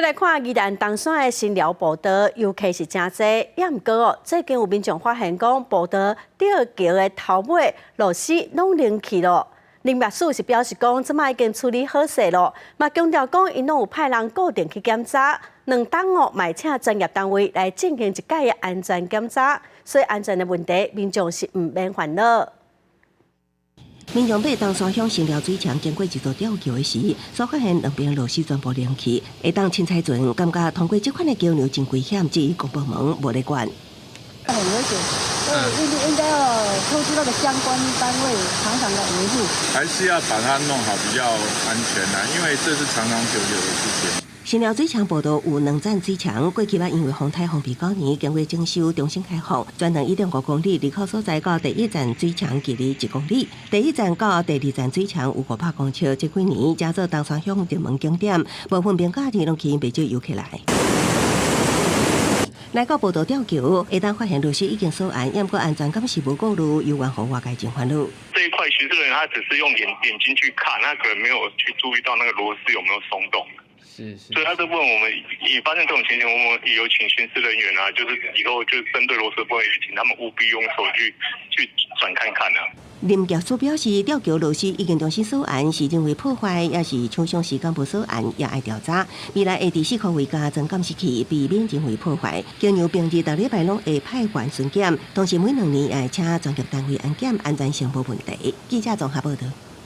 來看宜蘭東山的新寮步道，遊客是誠濟，也毋過哦，最近有民眾發現講步道吊橋的頭尾螺絲攏零去咯。林業署是表示講，這擺已經處理好勢咯，嘛強調講，𪜶攏有派人固定去檢查，2冬哦，嘛會請專業單位來進行一擺的安全檢查，所以安全的問題，民眾是毋免煩惱。民眾爬東山鄉新寮水牆經過一座吊橋的時，所發現兩邊螺絲全部零去。下當凊彩船，感覺通過這款的橋梁真危險，質疑公部門無咧管。很危險，所以應該要通知那個相關單位，常常來維護。還是要把它弄好比較安全啦，因為這是長長久久的事情。新寮水牆步道有兩層水牆，過去捌因為風颱風避九年，經過整修重新開放，全長1.5公里，入口所在到第一層水牆距離1公里，第一層到第二層水牆有500公尺。這幾年成做東山鄉熱門景點，部分平假日攏吸引袂少遊客來。來到步道吊橋，下當發現螺絲已經鎖安，毋過安全敢是無顧慮，猶原予外界真煩惱。這一塊巡視人員他只是用眼睛去看，他可能沒有去注意到那個螺絲有沒有鬆動。是是，所以他就問我們，也發現這種情形，我們也有請巡視人員啊，就是以後就針對螺絲部分，也請他們務必用手去轉看看啊。林業署表示，吊橋螺絲已經重新鎖安，是人為破壞，抑是廠商時間無鎖安，也愛調查。未來會佇四箍圍加裝監視器，避免人為破壞。橋梁平日逐禮拜攏會派員巡檢，同時每2年也會請專業單位安檢，安全性無問題。記者綜合報道。